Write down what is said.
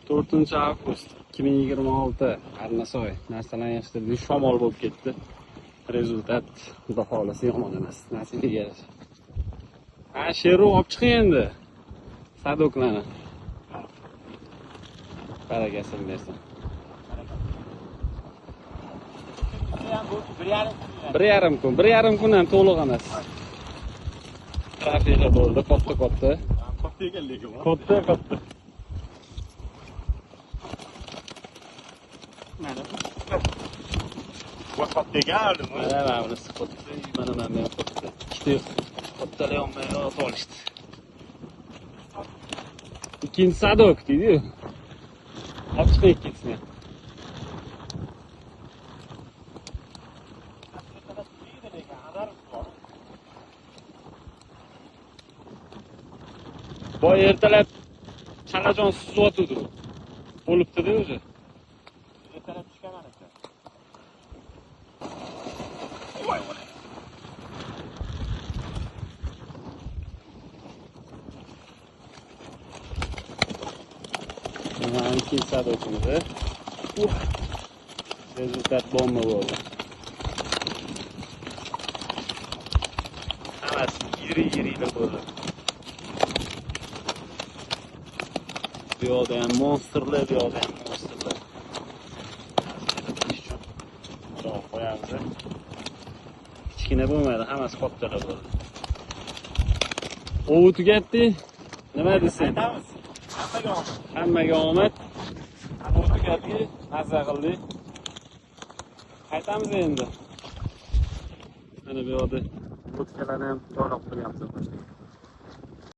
4 avgust 2026 Arnasoy narsalarni yig'ishtirdik, shamol bo'lib ketdi. Rezultat xudo xolasa yomon emas. Nasibaga yarasha. Ha, sheru olib chiqing endi. Sadoklarni. Barakasini bersin. Bir yarim kun, 1,5 kun ham to'liq emas. Trafiklar bo'ldi, katta-katta. Katta ekan lekin. Katta-katta. Mana. Bu katta ekan. Mana bunisi katta, mana mana bu katta. Ikkita kattalar yonma yon olishdi. Ikkinchi sadok deydi-yu. Olib chiqing ikkinchisini. Boy ertalab chalajon suzyotdi u. O'libdi-da o'zi. Ertalab tushgan ana shu. Voy voy. Mana ikkinchi sadokimiz. Rezultat bomba bo'ldi. Hammasi yiri-yirilar bo'ldi. Bu yoqda ham monsterlar, bu yoqda ham monsterlar. Bundoq qo'yamiz. Kichkina bo'lmaydi, hammasi kattalar bo'ldi. Ovi tugatdi. Nima deysan? Aytamiz. Hammaga omad. Hammaga omad. Ov tugatdi, mazza qildik. Qaytamiz endi. Mana bu yoqda o'tkalarni ham joylab qo'yamiz.